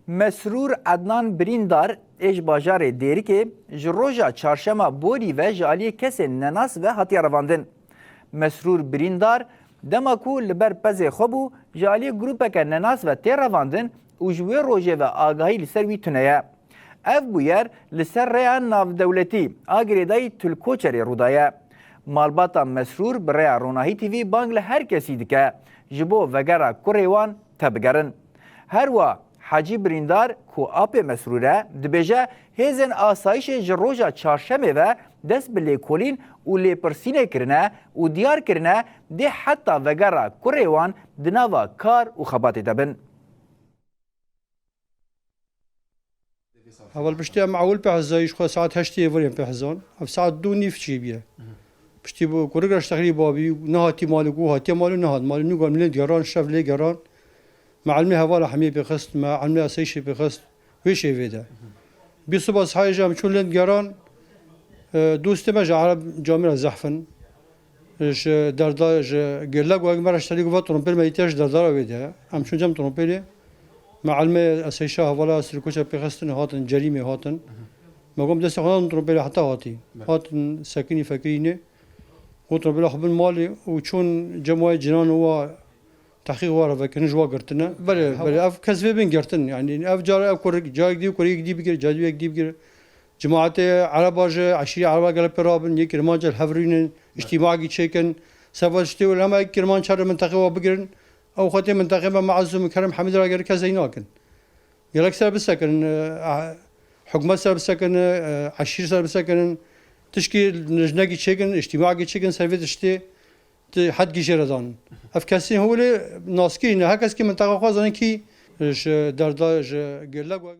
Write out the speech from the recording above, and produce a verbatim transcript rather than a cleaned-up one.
Mesrûr Ednan Birîndar ê ji bajarê Dêrikê ji roja çarşema borî ve ji aliyê kesên nenas ve hatiye revandin. Mesrûr Birîndar dema ku li ber pezê xwe bû, ji aliyê grûpeke nenas ve tê revandin û ji wê rojê ve agahî li ser wî tune ye. Ev bûyer li ser rêya navdewletî a girêdayî Tulkoçerê rû daye. Malbata Mesrûr bi rêya Ronahî T V bang li her kesî dike, ji bo vegera kurê wan tebigerin. Herwa Hecî Birîndar ku apê Mesrûr e, dibêje hêzên asayişê ji roja çarşemê ve dest bi lêkolîn û lêpirsînê kirine û diyar kirine dê heta vegera kurê wan di nava kar û xebatê de bin. Heval piştî em ewil pê hezayî ji xwe saet heştê êvarê em pê hezan. Ev saet du nîv çêbûye. Piştî bu kurik re ji texlî babî nehatî malê ku hatiye malê nehat malê nû gam lê digeran şev lê geran. Me elmê hevala hemiyê pêxist, me elmê eseyşê pêxist. Wê şêvê de. Bî siba sihayê jî em çûn lê digeran. E, dostê me ji Ereb camî re zehf in. Ji derda ji gêlek wek me re ji telî ku ve trompêl me îtiya ji derdara wê de. Em çûn cem trompêlê. Me elmê eseyşa hevala sirkoça pêxistin hatin, cerîmê hatin. Me gom destê xwe nadin trompêlê heta hatî. Hatin sekinî fekirînê. Got trompêla xwe bin malê û çûn cem wayê cinan wa tehqîq wa re vekirin ji wa girtine. Belê, belê ev kes vê bin girtin. Yani ev cara ev kurik, carek dî kurik dî bigir, carek dî bigir. Cemaetê Ereba ji eşîrê Ereba gele pê rabin, yê Kirmanca li hev rûnin, îctîmakî çêkin. Seba tiştê wile hema yek Kirmanca li minteqê wa bigirin. Ew xwetê minteqê me Meaz û Mukerrem Hemîd ra gere kes zey nakin. Gelek ser bisekinin, e, hikûmet ser bisekinin, e, eşîr ser bisekinin. Tişkî jinekî çêkin, îctîmakî çêkin ser vê tiştê. Ti hed gî jê re dan. Ev kesî hewlê naskirî ne. Her kes ki minteqa xwe zanin kî ji derda ji gelek wek